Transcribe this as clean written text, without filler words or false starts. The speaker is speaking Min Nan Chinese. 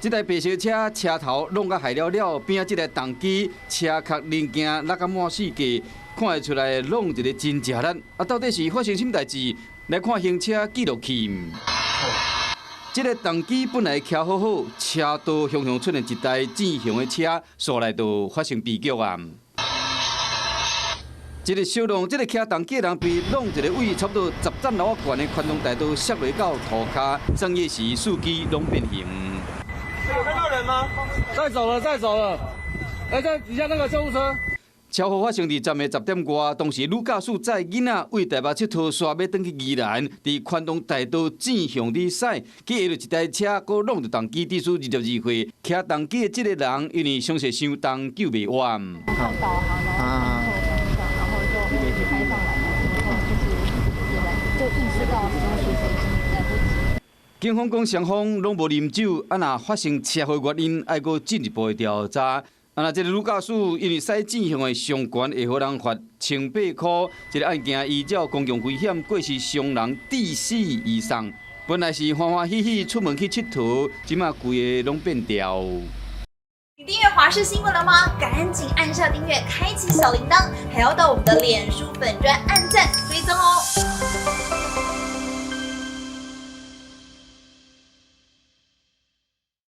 這台白色車車頭挵甲害了了，邊仔這台重機車殼零件落甲滿四界，看會出來挵一个真食力。啊，到底是發生啥物代誌？來看行車記錄器。這个重機本來徛好好，車道雄雄出現一台正向的車，紲來就發生悲劇啊！這个小挵，這个騎重機的人被挵一个位差不多10層樓仔懸的寬敞大道摔落到塗跤，送醫時四肢攏變形。有看到人嗎？帶走了，帶走了。哎，在底下那個救護車。車禍發生佇昨暝10點外，當時女駕駛載囡仔為台北𨑨迌，煞欲轉去宜蘭，佇寬敞大道正向佇駛，去遇著一台車，閣挵著重機，致使22歲騎重機的這個人因為傷勢傷重救袂活。導航，然後錯方向，然後就開上來的時候，就是也來就意識到說其實已經來不及。警方講雙方攏無啉酒，啊若發生車禍原因，愛閣進一步的調查。啊！若這个女駕駛因為駛正向的傷懸，會予人罰1800箍。這个案件依照公共危險過失傷人致死移送。本來是歡歡喜喜出門去𨑨迌，這馬規个攏變調。你訂閱華視新聞了嗎？趕緊按下訂閱，開啟小鈴鐺，還要到我們的臉書粉專按讚追蹤哦。